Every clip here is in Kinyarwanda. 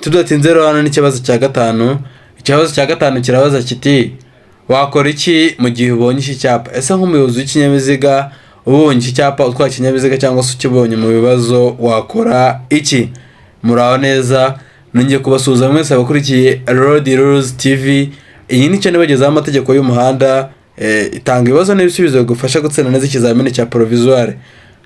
Tudatinze rero, hano n'ikibazo cya gatanu. Ikibazo cya gatanu kirabaza kiti: "Wakora iki mu gihe ubonye iki cyapa?" Ese nk'umuyobozi w'ikinyabiziga ubonye iki cyapa, utwaye ikinyabiziga cyangwa se ukibonye mu bibazo, wakora iki? Muraho neza, nongeye kubasuhuza mwese abakurikiye Road Rules TV. Iyi ni channel ibagezaho amategeko y'umuhanda, itanga ibibazo n'ibisubizo bigufasha gutsinda neza ikizamini cya provisoire.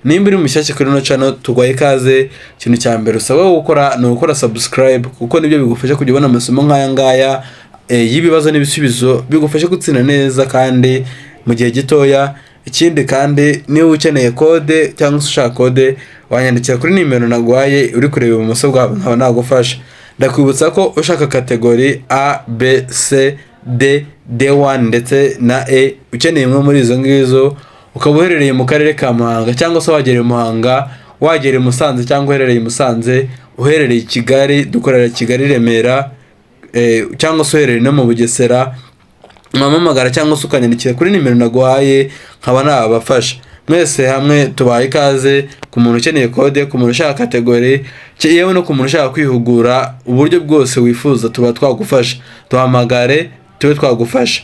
Nimba uri mushyashya kuri ino channel, tuguhaye ikaze. Ikintu cya mbere usabwa gukora ni ugukora subscribe, kuko nibyo bigufasha kujya ubona amasomo nk'aya ngaya y'ibibazo n'ibisubizo bigufasha gutsinda neza kandi mu gihe gitoya. Ikindi kandi, niba ukeneye code cyangwa se ushaka code, wanyandikira kuri nimero naguhaye uri kureba ibumoso bwawe, nkaba nagufasha. Ndakwibutsa ko ushaka category A, B, C, D, D1 ndetse na E, ukeneye imwe muri izo ngizo, ukaba uherereye mu karere ka Muhanga cyangwa se wagera i Muhanga, wagera i Musanze cyangwa uherereye i Musanze, uherereye i Kigali, dukorera Kigali Remera, cyangwa se uherereye no mu Bugesera, wampamagara cyangwa se ukanyandikira kuri nimero naguhaye, nkaba nabafasha. Mwese hamwe tubaye ikaze, ku muntu ukeneye code, ku muntu ushaka category, yewe no ku muntu ushaka kwihugura. Uburyo bwose wifuza tuba twagufasha, duhamagare tube twagufasha.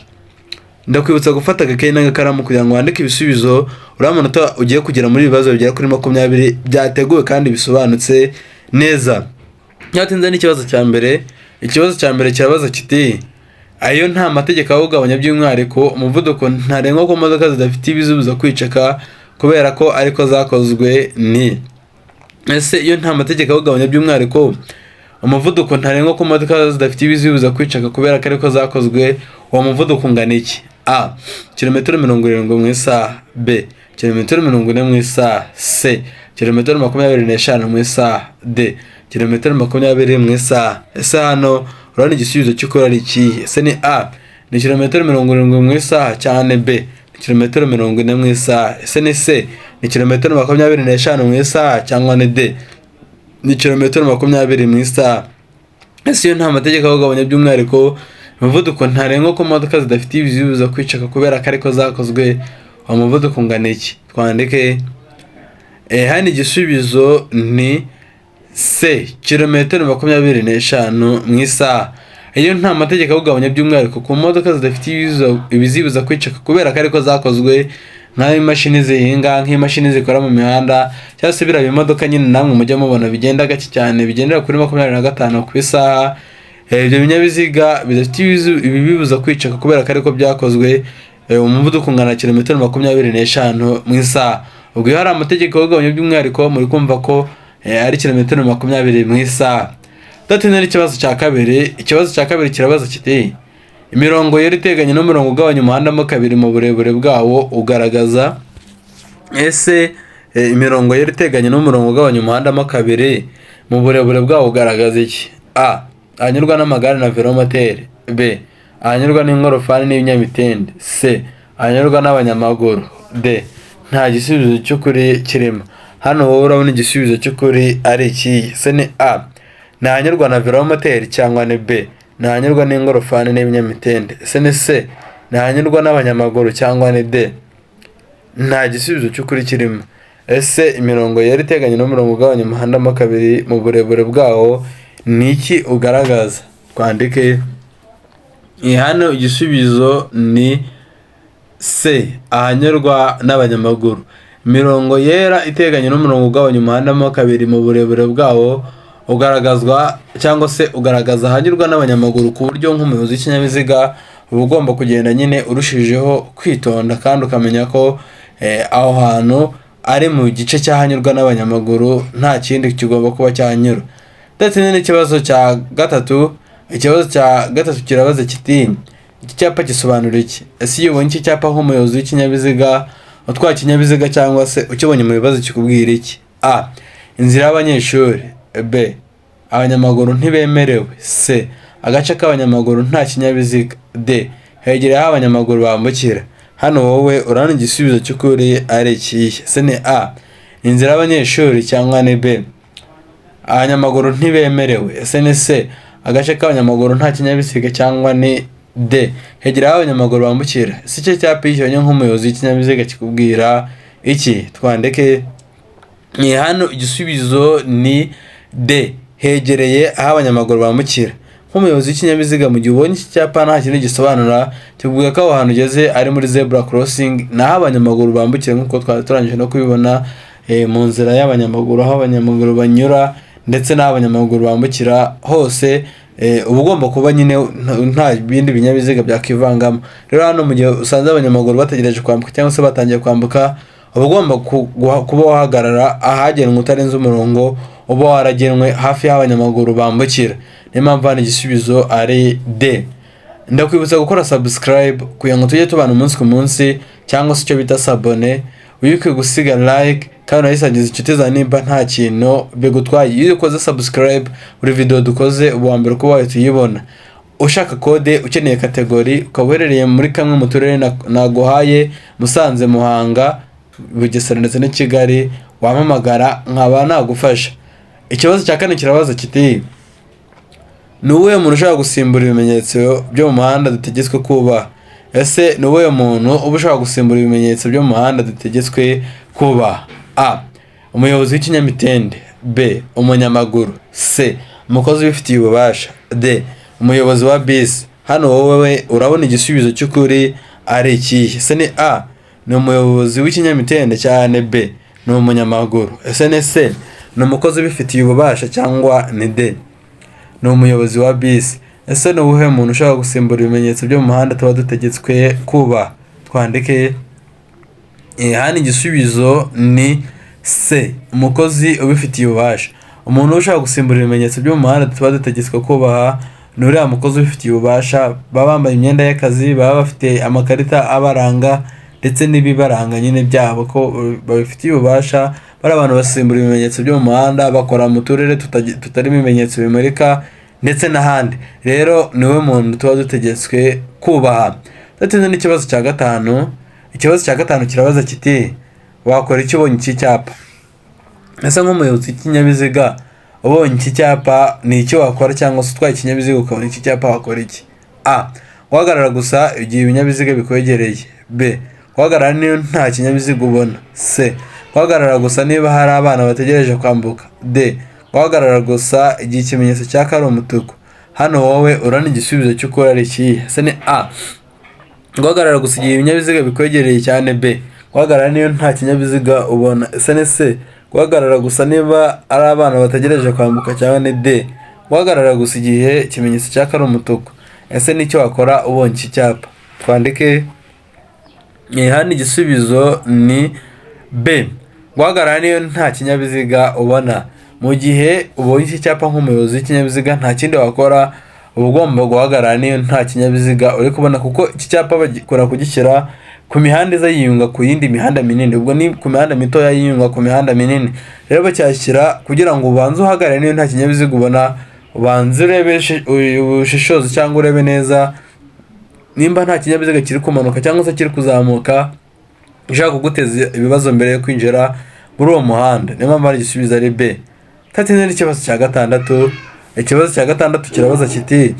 Ndakwibutsa gufata agakayi n'agakaramu kugira ngo wandike ibisubizo. Uriya munota ugiye kugera muri ibibazo bigera kuri 20 byateguwe kandi bisobanutse neza. Ntihatinze n'ikibazo cya mbere. Ikibazo cya mbere kirabaza kiti: "Ayo nta mategeko awugabanya by'umwihariko, umuvuduko ntarengwa ku modoka zidafite ibizibuza kwiceka kubera ko ariko zakozwe ni?" Ese iyo nta mategeko awugabanya by'umwihariko, umuvuduko ntarengwa ku modoka zidafite ibizibuza kwiceka kubera ko ariko zakozwe, uwo muvuduko ungana iki? A, kilometero 70 mu isaha. B, kilometero 40 mu isaha. C, kilometero 25 mu isaha. D, kilometero 20 mu isaha. Ese hano urabona igisubizo cy'ukuri ari ikihe? Ese ni A, ni kilometero 70 mu isaha, cyane B, ni kilometero 40 mu isaha? Ese ni C, ni kilometero 25 mu isaha, cyangwa ni D, ni kilometero 20 mu isaha? Ese iyo nta mategeko awugabanya by'umwihariko, umuvuduko ntarengwa ku modoka zidafite ibizibuza kwiceka kubera ko ariko zakozwe, uwo muvuduko ungana iki? Twandike. Hano igisubizo ni C, kilometero 25 mu isaha. Iyo nta mategeko awugabanya by'umwihariko ku modoka zidafite ibizibuza kwiceka kubera ko ariko zakozwe, nk'imashini zihinga, nk'imashini zikora mu mihanda, cyangwa se biriya bimodoka nyine namwe mujya mubona bigenda gake cyane, bigendera kuri 25 ku isaha. Ibyo binyabiziga bidafite ibibibuza kwiceka kubera ko ariko byakozwe, umuvuduko ungana kilometero 25 mu isaha. Ubwo iyo hari amategeko awugabanya by'umwihariko, muri kumva ko ari kilometero 20 mu isaha. Tudatinze n'ikibazo cya kabiri. Ikibazo cya kabiri kirabaza kiti: "Imirongo yera iteganye n'umurongo ugabanya umuhanda mo kabiri mu burebure bwawo ugaragaza?" Ese imirongo yera iteganye n'umurongo ugabanya umuhanda mo kabiri mu burebure bwawo ugaragaza iki? A, ahanyurwa n'amagare na velomoteri. B, ahanyurwa n'ingorofani n'ibinyamitende. C, ahanyurwa n'abanyamaguru. D, nta gisubizo cy'ukuri kirimo. Hano wowe urabona igisubizo cy'ukuri ari ikihe? Se ni A, ni ahanyurwa na velomoteri, cyangwa ni B, ni ahanyurwa n'ingorofani n'ibinyamitende? Ese ni C, ni ahanyurwa n'abanyamaguru, cyangwa ni D, nta gisubizo cy'ukuri kirimo? Ese imirongo yera iteganye n'umurongo ugabanya umuhanda mo kabiri mu burebure bwawo ni iki ugaragaza? Twandike. Hano igisubizo ni C, ahanyurwa n'abanyamaguru. Imirongo yera iteganye n'umurongo ugabanya umuhanda mo kabiri mu burebure bwawo ugaragazwa cyangwa se ugaragaza ahanyurwa n'abanyamaguru, ku buryo nk'umuyobozi w'ikinyabiziga uba ugomba kugenda nyine urushijeho kwitonda kandi ukamenya ko aho hantu ari mu gice cy'ahanyurwa n'abanyamaguru, nta kindi kigomba kuba cyahanyura. Ndetse n'ikibazo cya gatatu. Ikibazo cya gatatu kirabaza kiti: "Iki cyapa gisobanura iki?" Ese iyo ubonye iki cyapa nk'umuyobozi w'ikinyabiziga, utwaye ikinyabiziga cyangwa se ukibonye mu bibazo, kikubwira iki? A, inzira y'abanyeshuri. B, abanyamaguru ntibemerewe. C, agace k'abanyamaguru nta kinyabiziga. D, hegereye aho abanyamaguru bambukira. Hano wowe urabona igisubizo cy'ukuri ari ikihe? Se ni A, inzira y'abanyeshuri, cyangwa ni B, abanyamaguru ntibemerewe? Ese ni C, agace k'abanyamaguru nta kinyabiziga, cyangwa ni D, hegereye aho abanyamaguru bambukira? Ese icyo cyapa iyo ukibonye nk'umuyobozi w'ikinyabiziga kikubwira iki? Twandike. Ni hano igisubizo ni D, hegereye aho abanyamaguru bambukira. Hegereye aho abanyamaguru bambukira. Nk'umuyobozi w'ikinyabiziga, mu gihe ubonye iki cyapa, nta kintu gisobanura, kikubwira ko aho hantu ugeze ari muri zebra crossing, ni aho abanyamaguru bambukira, nk'uko twari turangije no kubibona mu nzira y'abanyamaguru, aho abanyamaguru banyura ndetse n'aho abanyamaguru bambukira hose. Uba ugomba kuba nyine nta bindi binyabiziga byakivangamo. Rero hano, mu gihe usanze abanyamaguru bategereje kwambuka cyangwa se batangiye kwambuka, uba ugomba kuba wahagarara ahagenwe, utarenze umurongo uba waragenwe hafi y'aho abanyamaguru bambukira. Niyo mpamvu hano igisubizo ari D. Ndakwibutsa gukora subscribe kugira ngo tujye tubana umunsi ku munsi, cyangwa se icyo bita s'abonner. Wibuke gusiga like kandi unayisangiza inshuti zawe nimba nta kintu bigutwaye. Iyo ukoze subscribe, buri video dukoze uba uwa mbere kuba wahita uyibona. Ushaka code, ukeneye catégorie, ukaba uherereye muri kamwe mu turere naguhaye, Musanze, Muhanga, Bugesera ndetse na Kigali, wampamagara nkaba nagufasha. Ikibazo cya kane kirabaza kiti: "Ni uwuhe muntu ushobora gusimbura ibimenyetso byo mu muhanda dutegetswe kubaha?" Ese ni uwuhe muntu uba ushobora gusimbura ibimenyetso byo mu muhanda dutegetswe kubaha? A, umuyobozi w'ikinyamitende; B, umunyamaguru; C, umukozi ubifitiye ububasha; D, umuyobozi wa bisi. Hano wowe urabona igisubizo cy'ukuri ari ikihe? Ese ni A, ni umuyobozi w'ikinyamitende, cyane B, ni umunyamaguru? Ese ni C, ni umukozi ubifitiye ububasha, cyangwa ni D, ni umuyobozi wa bisi? Ese ni uwuhe muntu ushobora gusimbura ibimenyetso byo mu muhanda tuba dutegetswe kubaha? Twandike. Hano igisubizo ni C, umukozi ubifitiye ububasha. Umuntu ushaka gusimbura ibimenyetso byo mu muhanda tuba dutegetswe kubaha ni uriya mukozi ubifitiye ububasha. Baba bambaye imyenda y'akazi, baba bafite amakarita abaranga ndetse n'ibibaranga nyine byabo ko babifitiye ububasha. Bari abantu basimbura ibimenyetso byo mu muhanda, bakora mu turere tutarimo ibimenyetso bimurika ndetse n'ahandi. Rero niwe muntu tuba dutegetswe kubaha. Tudatinze n'ikibazo cya gatanu. Ikibazo cya gatanu kirabaza kiti: "Wakora iki ubonye iki cyapa?" Ese nk'umuyobozi w'ikinyabiziga, ubonye iki cyapa, ni icyo wakora? Cyangwa se utwaye ikinyabiziga ukabona iki cyapa, wakora iki? A, guhagarara gusa igihe ibinyabiziga bikwegereye; B, guhagarara niyo nta kinyabiziga ubona; C, guhagarara gusa niba hari abana bategereje kwambuka; D, guhagarara gusa igihe ikimenyetso cyaka ari umutuku. Hano wowe urabona igisubizo cy'ukuri ari ikihe? Ese ni A, guhagarara gusa igihe ibinyabiziga bikwegereye cyane; B, guhagarara niyo nta kinyabiziga ubona; ese ni C, guhagarara gusa niba ari abana bategereje kwambuka, cyangwa ni D, guhagarara gusa igihe ikimenyetso cyaka ari umutuku? Ese nicyo wakora ubonye iki cyapa? Twandike. Hano igisubizo ni B, guhagarara niyo nta kinyabiziga ubona. Mu gihe ubonye iki cyapa nk'umuyobozi w'ikinyabiziga, nta kindi wakora, uba ugomba guhagarara niyo nta kinyabiziga uri kubona, kuko iki cyapa bagikora kugishyira ku mihanda iza yiyunga ku yindi mihanda minini. Ubwo ni ku mihanda mitoya yiyunga ku mihanda minini. Rero bacyashyira kugira ngo ubanze uhagarare niyo nta kinyabiziga ubona, ubanze urebe ubushishozi cyangwa urebe neza nimba nta kinyabiziga kiri kumanuka cyangwa se kiri kuzamuka ushaka kuguteza ibibazo mbere yo kwinjira muri uwo muhanda. Niyo mpamvu hari igisubizo ari B. Tatinze n'ikibazo cya gatandatu. Ikibazo cya gatandatu kirabaza kiti: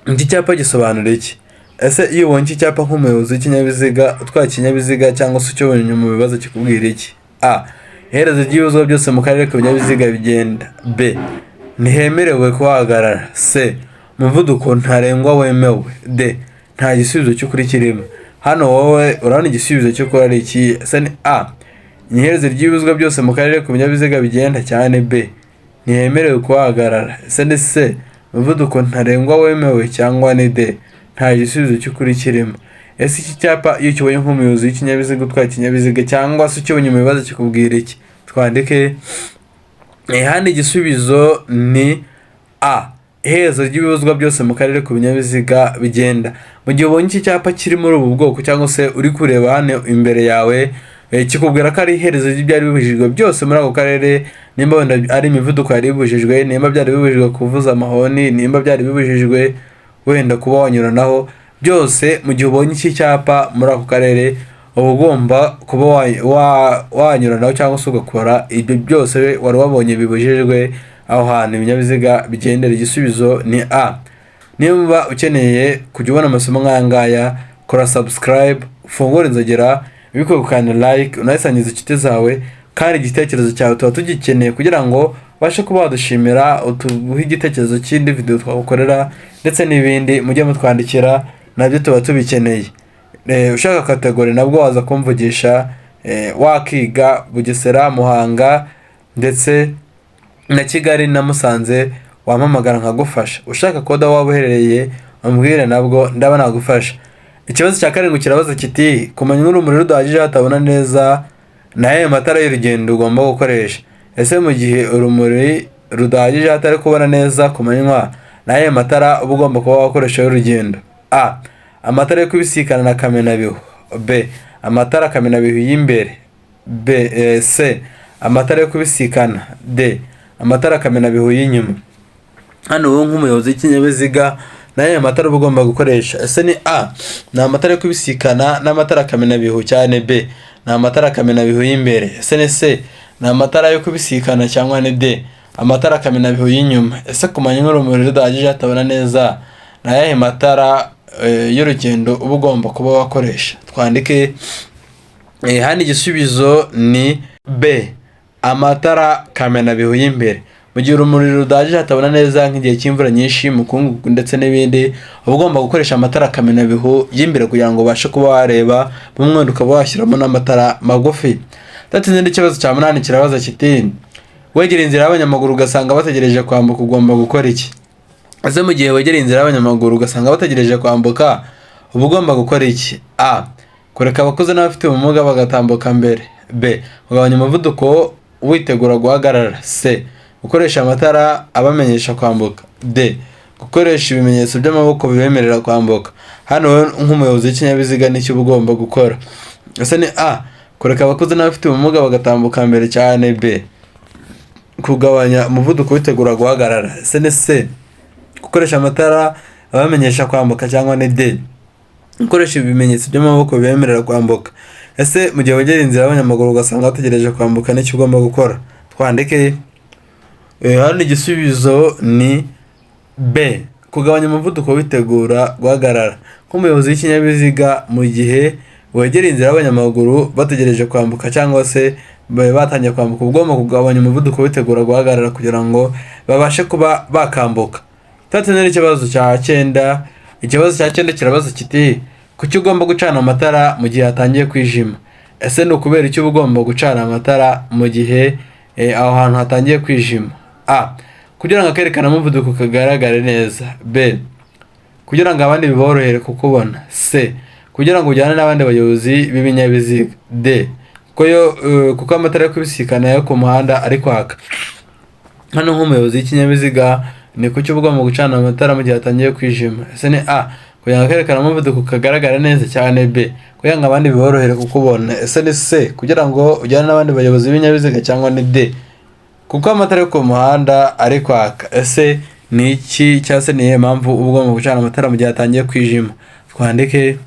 "Iki cyapa gisobanura iki?" Ese iyo ubonye iki cyapa nk'umuyobozi w'ikinyabiziga, utwaye ikinyabiziga cyangwa se ukibonye mu bibazo, kikubwira iki? A, iherezo ry'ibibuzwa byose mu karere k'ibinyabiziga bigenda; B, ntihemerewe kuhagarara; C, umuvuduko ntarengwa wemewe; D, nta gisubizo cy'ukuri kirimo. Hano wowe urabona igisubizo cy'ukuri ari iki? Ese ni A, iherezo ry'ibibuzwa byose mu karere ku binyabiziga bigenda, cyane B, ntihemerewe kuhagarara? Ese ni C, umuvuduko ntarengwa wemewe, cyangwa ni D, nta gisubizo cy'ukuri kirimo? Ese iki cyapa iyo ukibonye nk'umuyobozi w'ikinyabiziga, utwaye ikinyabiziga cyangwa se ukibonye mu bibazo, kikubwira iki? Twandike. Hano igisubizo ni A, iherezo ry'ibibuzwa byose mu karere ku binyabiziga bigenda. Mu gihe ubonye iki cyapa kiri muri ubu bwoko cyangwa se uri kureba hano imbere yawe, kikubwira ko ari iherezo ry'ibyari bibujijwe byose muri ako karere. Nimba wenda ari imivuduko yari ibujijwe, nimba byari bibujijwe kuvuza amahoni, nimba byari bibujijwe wenda kuba wanyuranaho, byose mu gihe ubonye iki cyapa muri ako karere, uba ugomba kuba wanyuranaho cyangwa se ugakora ibyo byose wari wabonye bibujijwe aho hantu ibinyabiziga bigendera. Igisubizo ni A. Niba ukeneye kujya ubona amasomo nk'aya ngaya, kora subscribe, ufungure inzogera, ubikore, ukanda like, unayisangiza inshuti zawe. Kandi igitekerezo cyawe tuba tugikeneye kugira ngo Ubashe kuba wadushimira, utuhe igitekerezo cy'indi video twagukorera ndetse n'ibindi. Mujye mutwandikira, nabyo tuba tubikeneye. Ushaka category nabwo waza kumvugisha, wakiga Bugesera, Muhanga ndetse na Kigali na Musanze, wampamagara nkagufasha. Ushaka code, waba uherereye umbwire, nabwo ndaba nagufasha. Ikibazo cya karindwi kirabaza kiti: ku manywa urumuri rudahagije hatabona neza, ni ayahe matara y'urugendo ugomba gukoresha? Ese mu gihe urumuri rudahagije hatari kubona neza ku manywa, ni ayahe matara uba ugomba kuba wakoresha y'urugendo? A, amatara yo kubisikana na kamenabihu. B, amatara kamenabihu y'imbere. B, C, amatara yo kubisikana. D, amatara kamenabihu y'inyuma. Hano wowe nk'umuyobozi w'ikinyabiziga, ni ayahe matara uba ugomba gukoresha? Ese ni A, ni amatara yo kubisikana n'amatara kamenabihu, cyane B, ni amatara kamenabihu y'imbere? Ese ni C, ni amatara yo kubisikana, cyangwa ni D, amatara kamenabihu y'inyuma? Ese ku manywa urumuri rudahagije hatabona neza, ni ayahe matara y'urugendo uba ugomba kuba wakoresha? Twandike. Hano igisubizo ni B, amatara kamenabihu y'imbere. Mu gihe urumuri rudahagije hatabona neza, nk'igihe cy'imvura nyinshi, umukungugu ndetse n'ibindi, uba ugomba gukoresha amatara kamenabihu y'imbere kugira ngo ubashe kuba wareba bumwe, ukaba washyiramo n'amatara magufi. Tudatinze, n'ikibazo cya munani kirabaza kiti: wegereye inzira y'abanyamaguru ugasanga bategereje kwambuka, ugomba gukora iki? Ese mu gihe wegereye inzira y'abanyamaguru ugasanga bategereje kwambuka, uba ugomba gukora iki? A, kureka abakuze n'abafite ubumuga bagatambuka mbere. B, kugabanya umuvuduko witegura guhagarara. C, gukoresha amatara abamenyesha kwambuka. D, gukoresha ibimenyetso by'amaboko bibemerera kwambuka. Hano wowe nk'umuyobozi w'ikinyabiziga, nicyo uba ugomba gukora? Ese ni A, kureka abakuze n'abafite ubumuga bagatambuka mbere, cyane B, kugabanya umuvuduko witegura guhagarara? Ese ni C, gukoresha amatara abamenyesha kwambuka, cyangwa ni D, gukoresha ibimenyetso by'amaboko bibemerera kwambuka? Ese mu gihe wegereye inzira y'abanyamaguru ugasanga bategereje kwambuka, n'icyo ugomba gukora? Twandike. Hano igisubizo ni B, kugabanya umuvuduko witegura guhagarara. Nk'umuyobozi w'ikinyabiziga, mu gihe wegereye inzira y'abanyamaguru bategereje kwambuka cyangwa se batangiye kwambuka, uba ugomba kugabanya umuvuduko witegura guhagarara kugira ngo babashe kuba bakambuka. Tudatinze, n'ikibazo cya cyenda. Ikibazo cya cyenda kirabaza kiti: kuki ugomba gucana amatara mu gihe hatangiye kwijima? Ese ni ukubera icyo uba ugomba gucana amatara mu gihe aho hantu hatangiye kwijima? A, kugira ngo akerekana umuvuduko kagaragare neza. B, kugira ngo abandi biborohere kukubona. C, kugira ngo ujyane n'abandi bayobozi b'ibinyabiziga. D, kuko amatara yo kubisikana yo ku muhanda ari kwaka. Hano nk'umuyobozi w'ikinyabiziga, ni kuki uba ugomba gucana amatara mu gihe hatangiye kwijima? Ese ni A, kugira ngo akerekana umuvuduko kagaragara neza, cyane B, kugira ngo abandi biborohere kukubona? Ese ni C, kugira ngo ujyane n'abandi bayobozi b'ibinyabiziga, cyangwa ni D, kuko amatara yo ku muhanda ari kwaka? Ese ni iki, cyangwa se ni iyihe mpamvu uba ugomba gucana amatara mu gihe hatangiye kwijima? Twandike.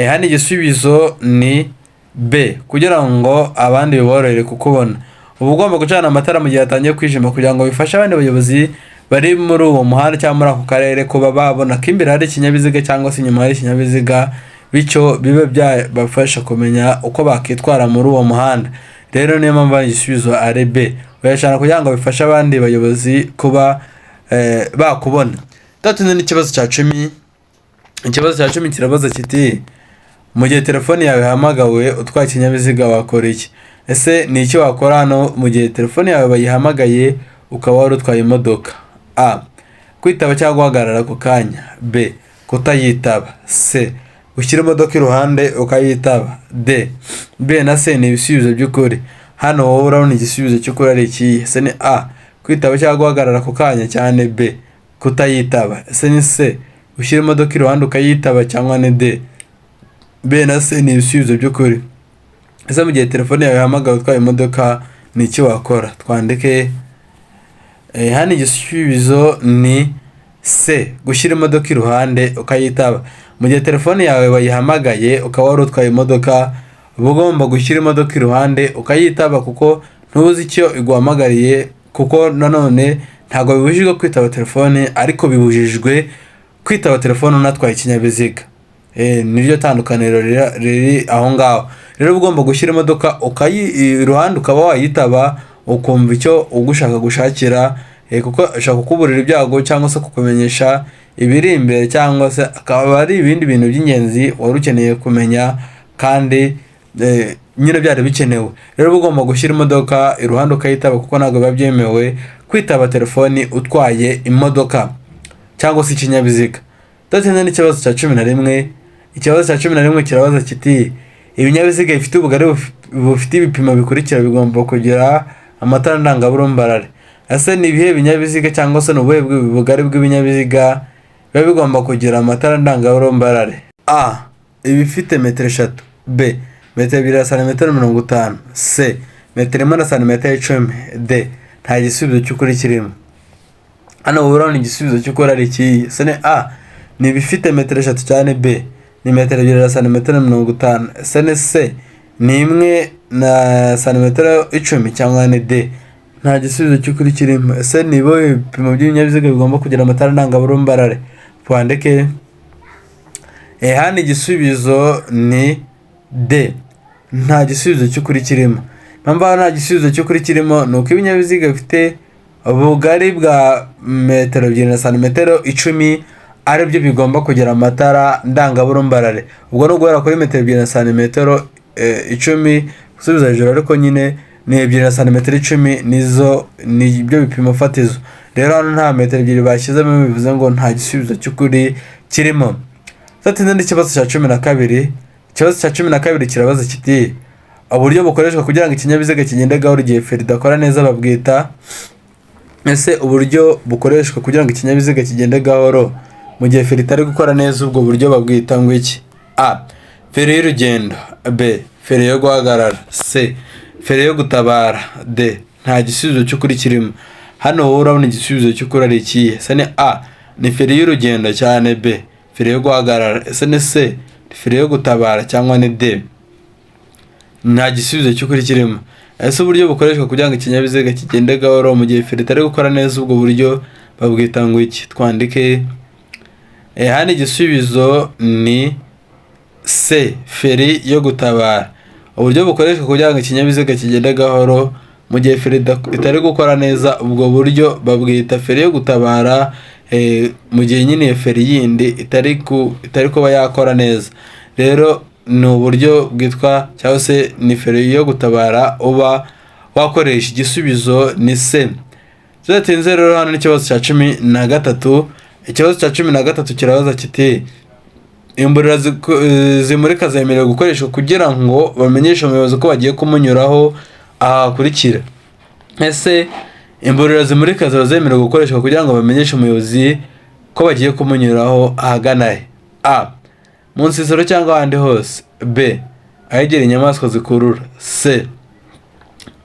Hano igisubizo ni B, kugira ngo abandi biborohere kukubona. Uba ugomba gucana amatara mu gihe hatangiye kwijima kugira ngo bifashe abandi bayobozi bari muri uwo muhanda cyangwa muri ako karere kuba babona ko imbere hari ikinyabiziga cyangwa se inyuma hari ikinyabiziga, bityo bibe byabafasha kumenya uko bakitwara muri uwo muhanda. Rero niyo mpamvu igisubizo ari B, uyacana kugira ngo bifashe abandi bayobozi kuba bakubona. Tudatinze, n'ikibazo cya 10. Ikibazo cya 10 kirabaza kiti: mu gihe telefone yawe ihamagawe utwaye ikinyabiziga, wakora iki? Ese ni iki wakora hano mu gihe telefone yawe bayihamagaye ukaba wari utwaye imodoka? A, kwitaba cyangwa guhagarara ako kanya. B, kutayitaba. C, gushyira imodoka iruhande ukayitaba. D, B na C ni ibisubizo by'ukuri. Hano wowe urabona igisubizo cy'ukuri ari ikihe? Ese ni A, kwitaba cyangwa guhagarara ako kanya, cyane B, kutayitaba? Ese ni C, gushyira imodoka iruhande ukayitaba, cyangwa ni D, B na C ni ibisubizo by'ukuri? Ese mu gihe telefone yawe ihamagawe utwaye imodoka, ni iki wakora? Twandike. Hano igisubizo ni C, gushyira imodoka iruhande ukayitaba. Mu gihe telefone yawe bayihamagaye ukaba wari utwaye imodoka, uba ugomba gushyira imodoka iruhande ukayitaba, kuko ntuzi icyo iguhamagariye. Kuko nanone ntabwo bibujijwe kwitaba telefone, ariko bibujijwe kwitaba telefone unatwaye ikinyabiziga. Niryo tandukaniro riri aho ngaho. Rero uba ugomba gushyira imodoka iruhande ukaba wayitaba. ukumva icyo ugushaka gushakira, kuko ashaka kukuburira ibyago cyangwa se kukumenyesha ibiri imbere, cyangwa se akaba ari ibindi bintu by'ingenzi wari ukeneye kumenya kandi nyine byari bikenewe. Rero uba ugomba gushyira imodoka iruhande ukayitaba, kuko ntabwo biba byemewe kwitaba telefoni utwaye imodoka cyangwa se ikinyabiziga. Tudatinze n'ikibazo cya 11. Ikibazo cya 11 kirabaza kiti: ibinyabiziga bifite ubugari bufite ibipimo bikurikira bigomba kugira amatara ndangaburumbarare. Ese ni ibihe binyabiziga cyangwa se ni ubuhe bugari bw'ibinyabiziga biba bigomba kugira amatara ndangaburumbarare? A, ibifite metero 3, B, metero 2 na santimetero 50, C, metero 1 na santimetero 10, D, nta gisubizo cy'ukuri kirimo. Hano urabona igisubizo cy'ukuri ari ikihe? Se ni A, ni ibifite metero 3 cyane, B, ni metero 2 na santimetero 50, ese ni C, ni 1 na santimetero 10, cyangwa ni D, nta gisubizo cy'ukuri kirimo. Ese ni ibihe bipimo by'ibinyabiziga bigomba kugira amatara ndangaburumbarare? Twandike. Hano igisubizo ni D, nta gisubizo cy'ukuri kirimo. Impamvu hano nta gisubizo cy'ukuri kirimo ni uko ibinyabiziga bifite ubugari bwa metero 2 na santimetero 10 aribyo bigomba kugira amatara ndangaburumbarare. Ubwo ni uguhera kuri metero 2 na santimetero 10 gusubiza hejuru, ariko nyine ni 2 na santimetero 10 nizo nibyo bipimo fatizo. Rero hano nta metero 2 bashyizemo, bivuze ngo nta gisubizo cy'ukuri kirimo. Tudatinze n'ikibazo cya 12. Ikibazo cya 12 kirabaza kiti: uburyo bukoreshwa kugira ngo ikinyabiziga kigende gahoro igihe feri idakora neza babwita. Ese uburyo bukoreshwa kugira ngo ikinyabiziga kigende gahoro mu gihe feri itari gukora neza, ubwo buryo babwita ngo iki? A, feri y'urugendo, B, feri yo guhagarara, C, feri yo gutabara, D, nta gisubizo cy'ukuri kirimo. Hano wowe urabona igisubizo cy'ukuri ari ikihe? Ese ni A, ni feri y'urugendo cyane, B, feri yo guhagarara, ese ni C, ni feri yo gutabara, cyangwa ni D, nta gisubizo cy'ukuri kirimo. Ese uburyo bukoreshwa kugira ngo ikinyabiziga kigende gahoro mu gihe feri itari gukora neza, ubwo buryo babwita ngo iki? Twandike. Hano igisubizo ni C, feri yo gutabara. Uburyo bukoreshwa kugira ngo ikinyabiziga kigende gahoro mu gihe feri itari gukora neza, ubwo buryo babwita feri yo gutabara, mu gihe nyine iyo feri yindi itari kuba yakora neza. Rero ni uburyo bwitwa cyangwa se ni feri yo gutabara uba wakoresha. Igisubizo ni C. Tudatinze rero hano n'ikibazo cya 13. Ikibazo cya 13 kirabaza kiti: imburira zimurika zemerewe gukoreshwa kugira ngo bamenyeshe umuyobozi ko bagiye kumunyuraho aha hakurikira. Ese imburira zimurika ziba zemerewe gukoreshwa kugira ngo bamenyeshe umuyobozi ko bagiye kumunyuraho ahagana he? A, mu nsisiro cyangwa ahandi hose, B, ahegera inyamaswa zikurura, C,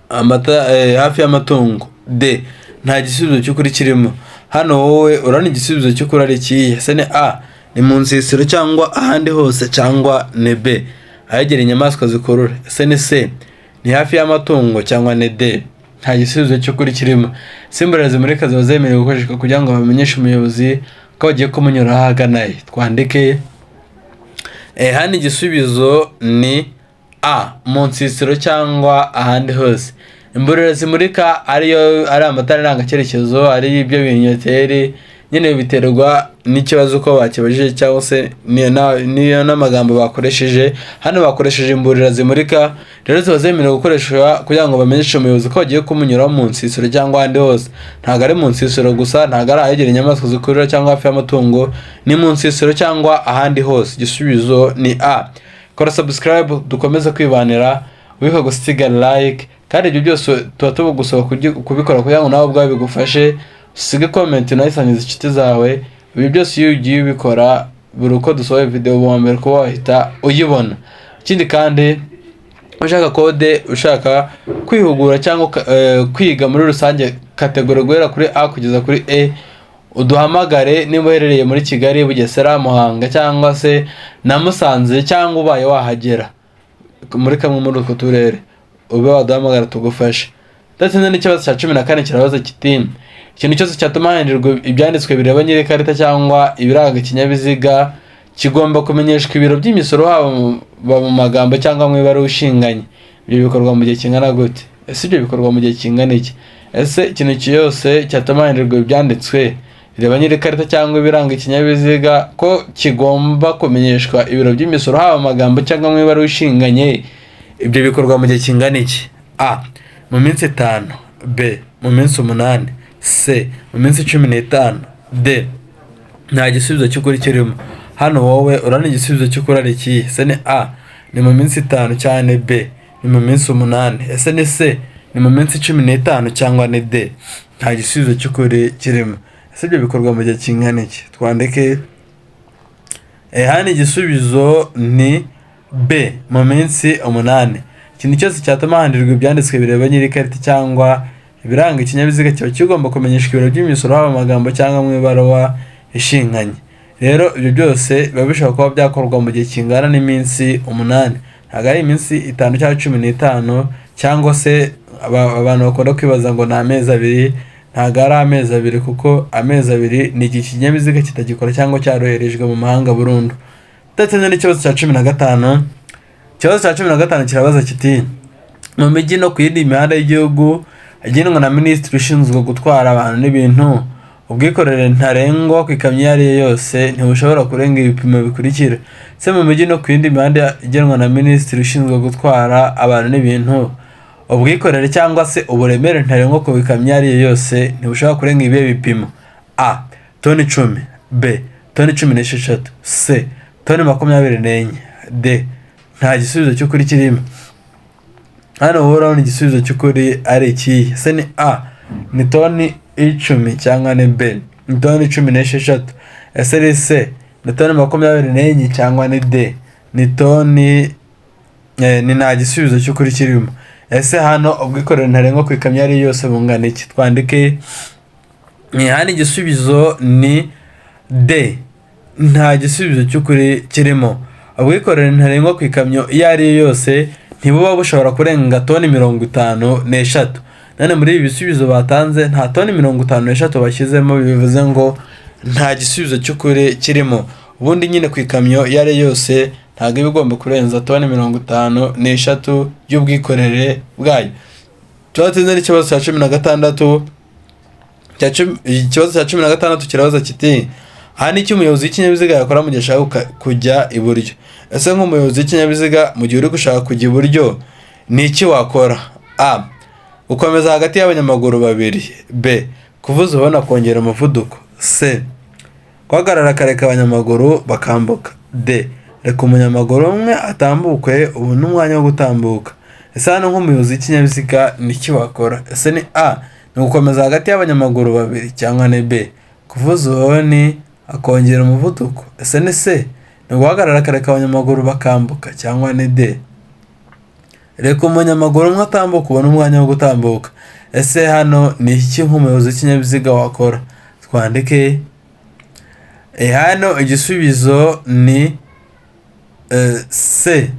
amata hafi y'amatungo, D, nta gisubizo cy'ukuri kirimo. Hano wowe urabona igisubizo cy'ukuri ari ikihe? Ese ni A, ni mu nsisiro cyangwa ahandi hose, cyangwa ni B, ahegera inyamaswa zikurura, ese ni C, ni hafi y'amatungo, cyangwa ni D, nta gisubizo cy'ukuri kirimo. Imburira zimurika ziba zemerewe gukoreshwa kugira ngo bamenyeshe umuyobozi ko bagiye kumunyuraho ahagana he? Twandike. Hano igisubizo ni A, mu nsisiro cyangwa ahandi hose. Imburira zimurika ariyo ari amatara ndangacyerekezo, ari ibyo binyoteri, nyine biterwa n'ikibazo uko bakibajije cyangwa se niyo n'amagambo bakoresheje. Hano bakoresheje imburira zimurika, rero ziba zemerewe gukoreshwa kugira ngo bamenyeshe umuyobozi ko bagiye kumunyuraho mu nsisiro cyangwa ahandi hose. Ntabwo ari mu nsisiro gusa, ntabwo ari ahegera inyamaswa zikurura cyangwa hafi y'amatungo, ni mu nsisiro cyangwa ahandi hose. Igisubizo ni A. Kora subscribe dukomeze kwibanira, wibuke gusiga like, kandi ibyo byose tuba tubugusaba kubikora kugira ngo nawe ubwawe bigufashe. Usige comment unayisangiza inshuti zawe. Ibi byose iyo ugiye ubikora, buri uko dusohoye video uwa mbere kuba wahita uyibona. Ikindi kandi, ushaka kode, ushaka kwihugura cyangwa kwiga muri rusange category guhera kuri A kugeza kuri E, uduhamagare niba uherereye muri Kigali, Bugesera, Muhanga cyangwa se na Musanze, cyangwa ubaye wahagera muri kamwe muri utwo turere, ube waduhamagara tugufashe. Ndatinze n'ikibazo cya 14 kirabaza kiti: ikintu cyose cyatuma hahindurwa ibyanditswe bireba nyir'ikarita cyangwa ibiranga ikinyabiziga kigomba kumenyeshwa ibiro by'imisoro, haba mu magambo cyangwa mu ibaruwa ishinganye. Ibyo bikorwa mu gihe kingana gute? Ese ibyo bikorwa mu gihe kingana iki? Ese ikintu cyose cyatuma hahindurwa ibyanditswe bireba nyir'ikarita cyangwa ibiranga ikinyabiziga ko kigomba kumenyeshwa ibiro by'imisoro, haba amagambo cyangwa mu ibaruwa ishinganye, ibyo bikorwa mu gihe kingana iki? A, mu minsi 5, B, mu minsi 8, C, mu minsi 15, D, nta gisubizo cy'ukuri kirimo. Hano wowe urabona igisubizo cy'ukuri ari ikihe? Ese ni A, ni mu minsi 5, cyangwa ni B, ni mu minsi 8, ese ni C, ni mu minsi 15, cyangwa ni D, nta gisubizo cy'ukuri kirimo. Ese ibyo bikorwa mu gihe kingana iki? Twandike. Hano igisubizo ni B, mu minsi 8. Ikintu cyose cyatuma handirwa ibyanditswe bireba nyir'ikarita cyangwa ibiranga ikinyabiziga kiba kigomba kumenyeshwa ibiro by'imisoro, haba amagambo cyangwa mu ibaruwa ishinganye. Rero ibyo byose biba bishobora kuba byakorwa mu gihe kingana n'iminsi 8, ntabwo ari iminsi 5 cyangwa 15, cyangwa se abantu bakunda kwibaza ngo ni amezi 2. Ntabwo ari amezi 2, kuko amezi 2 ni igihe ikinyabiziga kitagikora cyangwa cyaroherejwe mu mahanga burundu. Ndetse n'ikibazo cya 15. Ikibazo cya 15 kirabaza kiti: mu mijyi no ku yindi mihanda y'igihugu agenwa na minisitiri ushinzwe gutwara abantu n'ibintu, ubwikorere ntarengwa ku ikamyo iyo ari yo yose ntibushobora kurenga ibipimo bikurikira. Ese mu mijyi no ku yindi mihanda igenwa na minisitiri ushinzwe gutwara abantu n'ibintu, ubwikorere cyangwa se uburemere ntarengwa ku ikamyo iyo ari yo yose ntibushobora kurenga ibihe bipimo? A, toni 10, B, toni 16, C, toni 24, D, nta gisubizo cy'ukuri kirimo. Hano wowe urabona igisubizo cy'ukuri ari ikihe? Ese ni A, ni toni 10, cyangwa ni B, ni toni 16, ese ni C, ni toni 24, cyangwa ni D, ni toni ni nta gisubizo cy'ukuri kirimo. Ese hano ubwikorere ntarengwa ku ikamyo iyo ari yo yose bungana iki? Twandike. Hano igisubizo ni D, nta gisubizo cy'ukuri kirimo. Ubwikorere ntarengwa ku ikamyo iyo ari yo yose ntibuba bushobora kurenga toni 53. None muri ibi bisubizo batanze nta toni 53 bashyizemo, bivuze ngo nta gisubizo cy'ukuri kirimo. Ubundi nyine ku ikamyo iyo ari yo yose ntabwo iba igomba kurenza toni 53 y'ubwikorere bwayo. Tubateze n'ikibazo cya 16. Ikibazo cya 16 kirabaza kiti: aha ni icyo umuyobozi w'ikinyabiziga yakora mu gihe ashaka kujya iburyo. Ese nk'umuyobozi w'ikinyabiziga mu gihe uri gushaka kujya iburyo ni iki wakora? A, gukomeza hagati y'abanyamaguru babiri, B, kuvuza ubona kongera umuvuduko, C, guhagarara akareka abanyamaguru bakambuka, D, reka umunyamaguru umwe atambuke ubu ni umwanya wo gutambuka. Ese hano nk'umuyobozi w'ikinyabiziga ni iki wakora? Ese ni A, ni ugukomeza hagati y'abanyamaguru babiri, cyangwa ni B, kuvuza uhoni akongera umuvuduko, ese ni C, ni uguhagarara akareka abanyamaguru bakambuka, cyangwa ni D, reka umunyamaguru umwe atambuka ubone umwanya wo gutambuka. Ese hano ni iki nk'umuyobozi w'ikinyabiziga wakora? Twandike. Hano igisubizo ni C,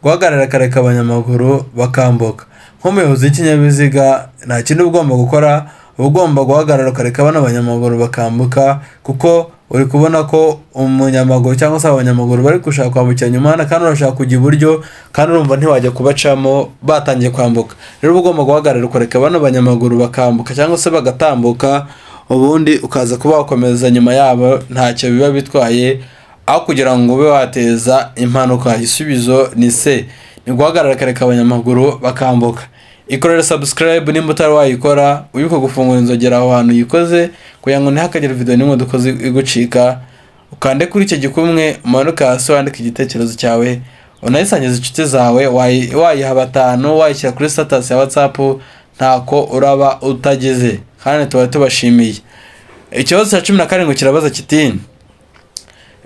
guhagarara akareka abanyamaguru bakambuka. Nk'umuyobozi w'ikinyabiziga nta kindi uba ugomba gukora, uba ugomba guhagarara ukareka bano banyamaguru bakambuka, kuko uri kubona ko umunyamaguru cyangwa se abanyamaguru bari gushaka kwambukiranya umuhanda kandi urashaka kujya iburyo, kandi urumva ntiwajya kubacamo batangiye kwambuka. Rero uba ugomba guhagarara ukareka bano banyamaguru bakambuka cyangwa se bagatambuka, ubundi ukaza kuba wakomeza nyuma yabo, ntacyo biba bitwaye, aho kugira ngo ube wateza impanuka. Igisubizo ni C, ni guhagarara akareka abanyamaguru bakambuka. Ikorere subscribe nimba utari wayikora, wibuke gufungura inzogera aho hantu uyikoze kugira ngo ntihakagire video n'imwe dukoze igucika. Ukande kuri icyo gikumwe, umanuke hasi wandike igitekerezo cyawe, unayisangize inshuti zawe, wayiha 5, wayishyira kuri status ya WhatsApp, ntako uraba utageze, kandi tuba tubashimiye. Ikibazo cya 17 kirabaza kiti: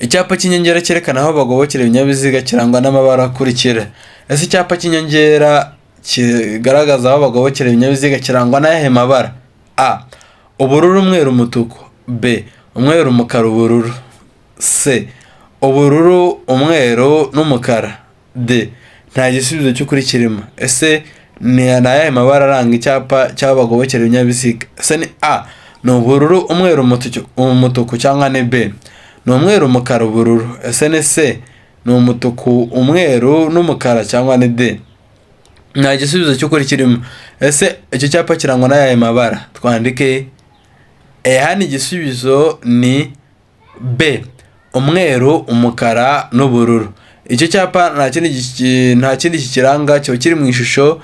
icyapa cy'inyongera cyerekana aho bagobokera ibinyabiziga kirangwa n'amabara akurikira. Ese icyapa cy'inyongera kigaragaza aho bagobokera ibinyabiziga kirangwa n'ayahe mabara? A, ubururu, umweru, umutuku, B, umweru, umukara, ubururu, C, ubururu, umweru n'umukara, D, nta gisubizo cy'ukuri kirimo. Ese ni ayahe mabara aranga icyapa cy'aho bagobokera ibinyabiziga? Ese ni A, ni ubururu, umweru, umutuku, cyangwa ni B, ni umweru, umukara, ubururu, ese ni C, ni umutuku, umweru n'umukara, cyangwa ni D, nta gisubizo cy'ukuri kirimo. Ese icyo cyapa kirangwa n'ayahe mabara? Twandike. Hano igisubizo ni B, umweru, umukara n'ubururu. Icyo cyapa nta kindi kikiranga, kiba kiri mu ishusho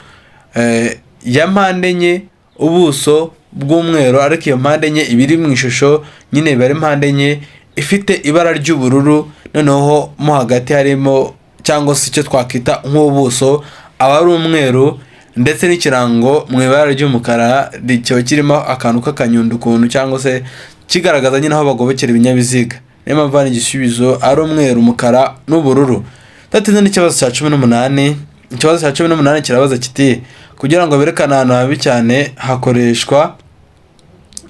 ya mpande enye, ubuso bw'umweru, ariko iyo mpande enye iba iri mu ishusho nyine iba ari mpande enye ifite ibara ry'ubururu, noneho mo hagati harimo cyangwa se icyo twakwita nk'ubuso aba ari umweru, ndetse n'ikirango mu ibara ry'umukara kiba kirimo akantu k'akanyundo ukuntu, cyangwa se kigaragaza nyine aho bagobokera ibinyabiziga. Niyo mpamvu hano igisubizo ari umweru, umukara n'ubururu. Tudatinze n'ikibazo cya 18. Ikibazo cya 18 kirabaza kiti: kugira ngo berekane ahantu habi cyane hakoreshwa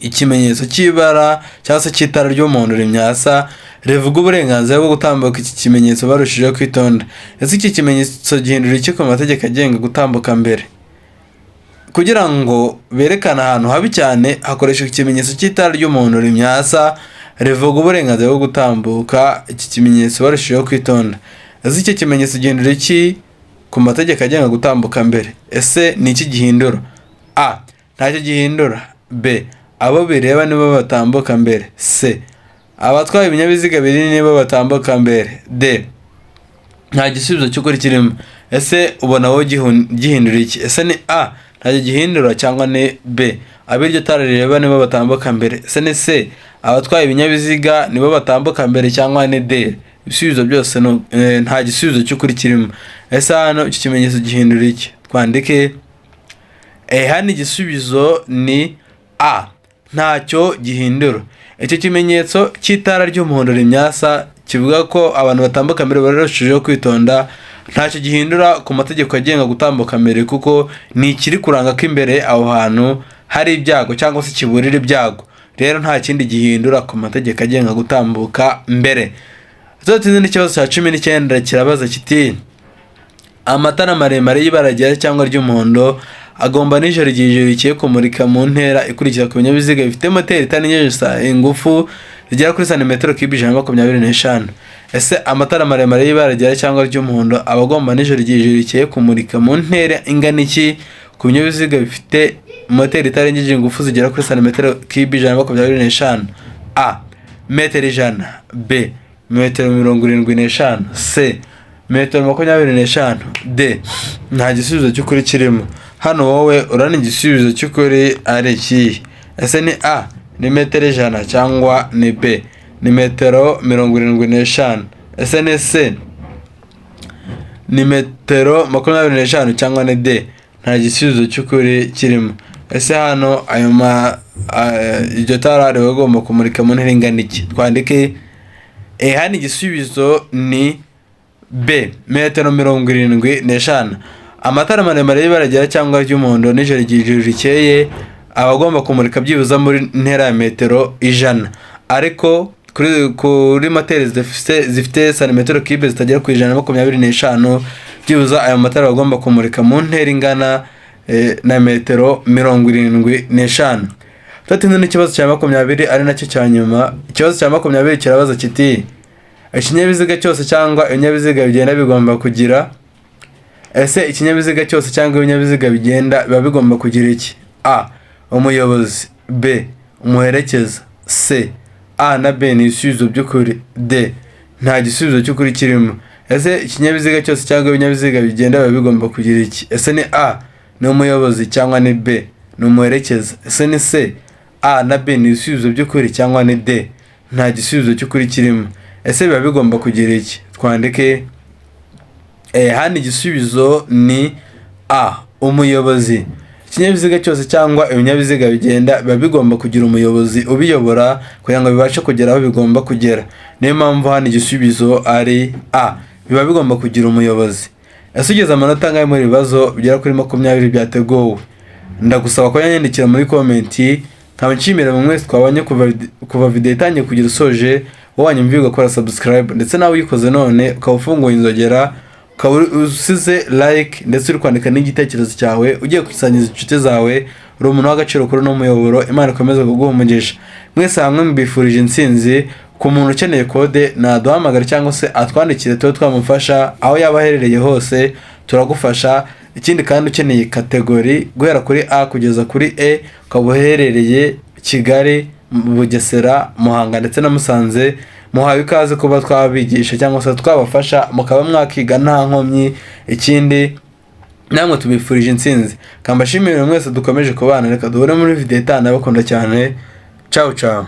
ikimenyetso cy'ibara cyangwa se cy'itara ry'umuhondo rimyasa rivuga uburenganzira bwo gutambuka, iki kimenyetso barushijeho kwitonda. Ese iki kimenyetso gihindura iki ku mategeko agenga gutambuka mbere? Kugira ngo berekane ahantu habi cyane hakoreshwa ikimenyetso cy'itara ry'umuhondo rimyasa rivuga uburenganzira bwo gutambuka, iki kimenyetso barushijeho kwitonda. Ese iki kimenyetso gihindura iki ku mategeko agenga gutambuka mbere? Ese ni iki gihindura? A, ntacyo gihindura. B, abo bireba nibo batambuka mbere. C, abatwaye ibinyabiziga binini nibo batambuka mbere. D, nta gisubizo cy'ukuri kirimo. Ese ubona wowe gihindura iki? Ese ni A, ntacyo gihindura, cyangwa ni B, abo iryo tara rireba nibo batambuka mbere? Ese ni C, abatwaye ibinyabiziga nibo batambuka mbere, cyangwa ni D, ibisubizo byose nta gisubizo cy'ukuri kirimo? Ese hano iki kimenyetso gihindura iki? Twandike. Hano igisubizo ni A, ntacyo gihindura. Icyo kimenyetso cy'itara ry'umuhondo rimyasa kivuga ko abantu batambuka mbere barushijeho kwitonda, ntacyo gihindura ku mategeko agenga gutambuka mbere, kuko ni ikiri kuranga ko imbere aho hantu hari ibyago cyangwa se kiburira ibyago. Rero nta kindi gihindura ku mategeko agenga gutambuka mbere. Tudatinze n'ikibazo cya 19, kirabaza kiti: amatara maremare y'ibara ryera cyangwa ry'umuhondo agomba nijoro igihe ijoro rikeye kumurika mu ntera ikurikira ku binyabiziga bifite moteri itarengeje ingufu zigera kuri santimetero kibe 125. Ese amatara maremare y'ibara ryera cyangwa ry'umuhondo aba agomba nijoro igihe ijoro rikeye kumurika mu ntera ingana iki ku binyabiziga bifite moteri itarengeje ingufu zigera kuri santimetero kibe 125? A, metero 100. B, metero 75. C, metero 25. D, nta gisubizo cy'ukuri kirimo. Hano wowe urabona igisubizo cy'ukuri ari ikihe? Ese ni A, ni metero 100, cyangwa ni B, ni metero 75? Ese ni C, ni metero 25, cyangwa ni D, nta gisubizo cy'ukuri kirimo? Ese hano ayo ma iryo tara riba rigomba kumurika mu ntera ingana iki? Twandike. Hano igisubizo ni B, metero 75. Amatara maremare y'ibara ryera cyangwa ry'umuhondo nijoro igihe ijoro rikeye aba agomba kumurika byibuze muri ntera ya metero 100, ariko kuri moteri zifite santimetero kibe zitagera ku 125, byibuze ayo matara aba agomba kumurika mu ntera ingana na metero 75. Tudatinze n'ikibazo cya 20, ari nacyo cya nyuma. Ikibazo cya 20 kirabaza kiti: ikinyabiziga cyose cyangwa ibinyabiziga bigenda bigomba kugira. Ese ikinyabiziga cyose cyangwa ibinyabiziga bigenda biba bigomba kugira iki? A, umuyobozi. B, umuherekeza. C, A na B ni ibisubizo by'ukuri. D, nta gisubizo cy'ukuri kirimo. Ese ikinyabiziga cyose cyangwa ibinyabiziga bigenda biba bigomba kugira iki? Ese ni A, ni umuyobozi, cyangwa ni B, ni umuherekeza? Ese ni C, A na B ni ibisubizo by'ukuri, cyangwa ni D, nta gisubizo cy'ukuri kirimo? Ese biba bigomba kugira iki? Twandike. Hano igisubizo ni A, umuyobozi. Ikinyabiziga cyose cyangwa ibinyabiziga bigenda biba bigomba kugira umuyobozi ubiyobora kugira ngo bibashe kugera aho bigomba kugera. Niyo mpamvu hano igisubizo ari A, biba bigomba kugira umuyobozi. Ese ugeze amanota angahe muri bibazo bigera kuri 20 byateguwe? Ndagusaba ko yanyandikira muri comment. Nkaba nshimira buri mwese twabanye kuva video itangiye kugera usoje. Wowe wanyumviye ugakora subscribe, ndetse nawe uyikoze none ukaba ufunguye inzogera, ukaba usize like, ndetse uri kwandika n'igitekerezo cyawe ugiye gusangiza inshuti zawe, uri umuntu w'agaciro kuri uno muyoboro. Imana ikomeze kuguha umugisha. Mwese hamwe mbifurije intsinzi. Ku muntu ukeneye kode naduhamagare cyangwa se atwandikire tube twamufasha, aho yaba aherereye hose turagufasha. Ikindi kandi, ukeneye category guhera kuri A kugeza kuri E, ukaba uherereye Kigali, Bugesera, Muhanga ndetse na Musanze, muhawe ikaze kuba twabigisha cyangwa se twabafasha mukaba mwakiga nta nkomyi. Ikindi, namwe tubifurije intsinzi. Kambashimire mwese dukomeje kubana. Reka duhure muri video itaha. Ndabakunda cyane. Ciao ciao.